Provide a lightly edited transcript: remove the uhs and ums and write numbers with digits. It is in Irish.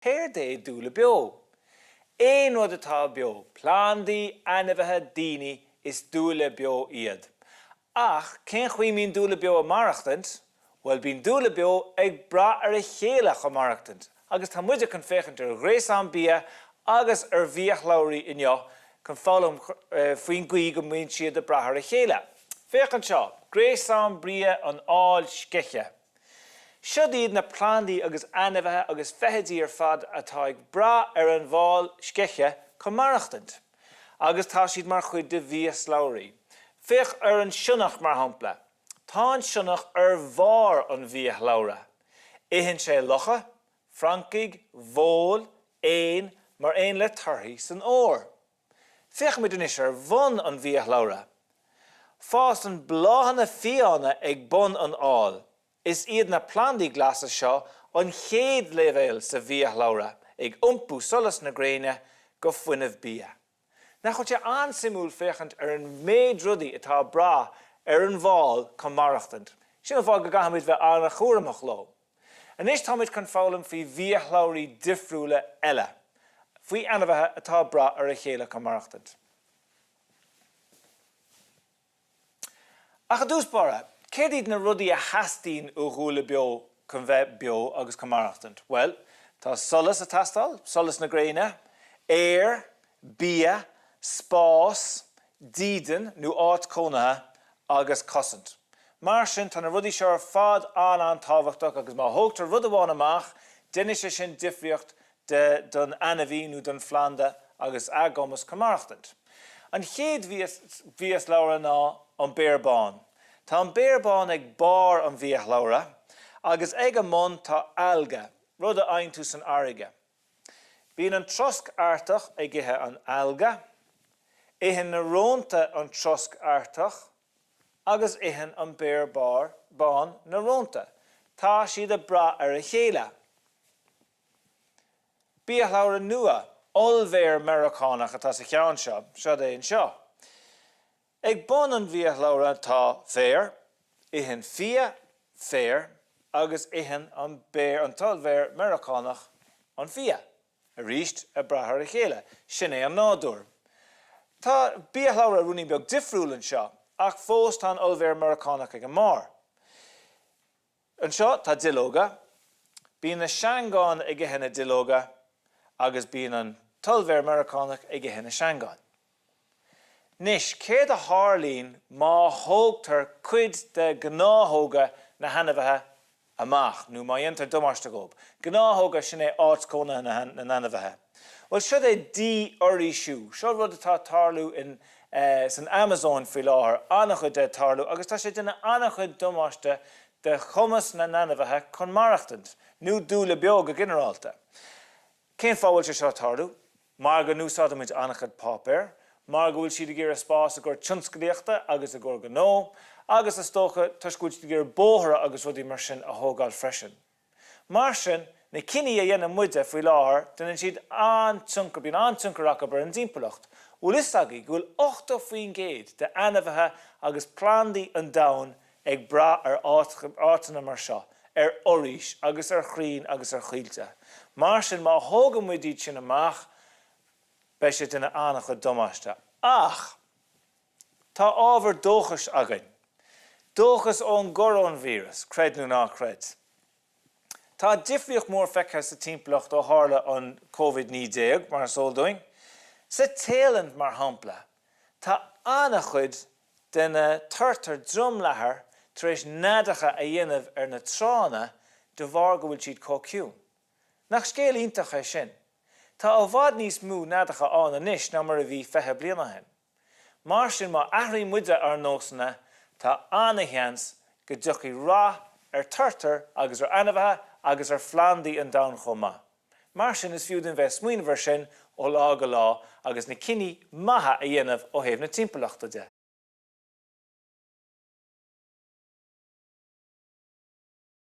Céard é dúile beo? Aon rud atá beo, plandaí, ainmhithe, daoine, is dúile beo iad. Ach cén chaoi mbíonn dúile beo ag maireachtaint? Bhuel, bíonn dúile beo ag brath ar a chéile chun maireachtaint, agus tá muide chun féachaint ar ghréasán bia agus ar bhiashlabhraí inniu chun foghlaim faoin gcaoi go mbíonn siad ag brath ar a chéile. Féach anseo, gréasán bia an fháil sceiche. Siod iad na plandaí agus ainmhithe agus feithidí ar fad atá ag brath ar an bhfál sceiche chun maireachtaint. Agus tá siad mar chuid de bhiashlabhraí. Féach ar an sionnach, mar shampla. Tá an sionnach ar bharr an bhiashlabhra. Itheann sé lucha, francaigh, vóil, éin, mar aon le torthaí san fhómhar. Féachfaimid anois ar bhun an bhiashlabhra. Fásann bláthanna fiáine ag bun an fháil. Is iad na plandaí glasa seo an chéad leibhéal sa bhiashlabhra, ag iompú solas na gréine go fuinneamh bia. Nach bhfuil sé an-suimiúil féachaint ar an méid rudaí atá ag brath ar an bhfál chun maireachtaint? Sin an fáth go gcaithfimid bheith an-chúramach leo. Anois táimid chun foghlaim faoi bhiashlabhraí difriúla eile, faoi ainmhithe atá ag brath ar a chéile chun maireachtaint. Ach i dtús báire, céard iad na rudaí a theastaíonn ó dhúile beo chun bheith beo agus chun maireachtaint? Bhuel, tá solas ag teastáil, solas na gréine, aer, bia, spás, dídean nó áit cónaithe agus cosaint. Mar sin, tá na rudaí seo ar fad an-an-tábhachtach agus má thógtar rud amháin amach, déanfaidh sé sin difríocht de don ainmhí nó don phlanda agus a gcumas chun maireachtaint. An chéad bhiashlabhra ná an béar bán. Tá an béar bán ag barr an bhiashlabhra agus ag an mbun tá alga, rud a fhaigheann tú san fharraige. Bíonn an trosc Artach ag ithe an alga, itheann na rónta an trosc Artach agus itheann an béar bán na rónta. Tá siad ag brath ar a chéile. Biashlabhra nua, ollbhéar Meiriceánach atá sa cheann seo. Seod é anseo. Ag bun an bhiashlabhra tá féar, itheann fia féar agus itheann an béar, an t-ollbhéar Meiriceánach an fia. Arís, ag brath ar a chéile. Sin é an nádúr. Tá biashlabhra ruainnín beag difriúil anseo, ach fós tá an ollbhéar Meiriceánach ag an mbarr. Anseo tá duilleoga. Bíonn na seangáin ag ithe na duilleoga agus bíonn an t-ollbhéar Meiriceánach ag ithe na seangáin. Anois, céard a tharlaíonn má thógtar cuid de ghnáthóga na hainmhithe amach, nó má dhéantar damáiste dhóibh? Gnáthóga, sin é áit cónaithe na n-ainmhithe. Bhuel, siod é dífhoraoisiú. Seo rud atá ag tarlú in san Amazóin faoi láthair, an-chuid de ag tarlú, agus tá sé ag déanamh an-chuid damáiste de chumas na n-ainmhithe chun maireachtaint, nó dúile beo go ginearálta. Cén fáth a bhfuil sé seo ag tarlú? Mar go n-úsáidimid an-chuid páipéir, mar go bhfuil siad ag iarraidh spás i gcomhair tionsclaíochta agus i gcomhair gnó, agus is dócha toisc go bhfuil siad ag iarraidh bóithre agus rudaí mar sin a thógáil freisin. Mar sin, na cinní a dhéanann muide faoi láthair, déanann siad an-tionchar, bíonn an-tionchar acu ar an dtimpeallacht. Bhfuil fhios agaibh go bhfuil 80% de ainmhithe agus plandaí an domhain ag brath ar áiteanna mar seo, ar fhoraois agus ar chrainn agus ar choillte. Mar sin, má thógann muid iad sin amach, beidh sé ag déanamh an-chuid damáiste. Ach tá ábhar dóchais againn. Dóchas ón gcoróinvíreas, creid nó ná creid. Tá difríocht mhór feicthe sa timpeallacht ó tharla an Covid-19, mar is eol dúinn. Sa Téalainn, mar shampla, tá an-chuid de na turtair droim-leathair tar éis neadacha a dhéanamh ar na tránna de bharr go bhfuil siad chomh ciúin. Nach scéal iontach é sin? Tá i bhfad níos mó neadacha ann anois ná mar a bhí 20 bliain ó shin. Mar sin, má athraíonn muide ár nósanna, tá ana-sheans go dtiocfaidh rath ar turtair agus ar ainmhithe agus ar phlandaí an domhain chomh maith. Mar sin, is fiú dúinn bheith ag smaoineamh air sin ó lá go lá agus na cinní maithe a dhéanamh ó thaobh na timpeallachta de.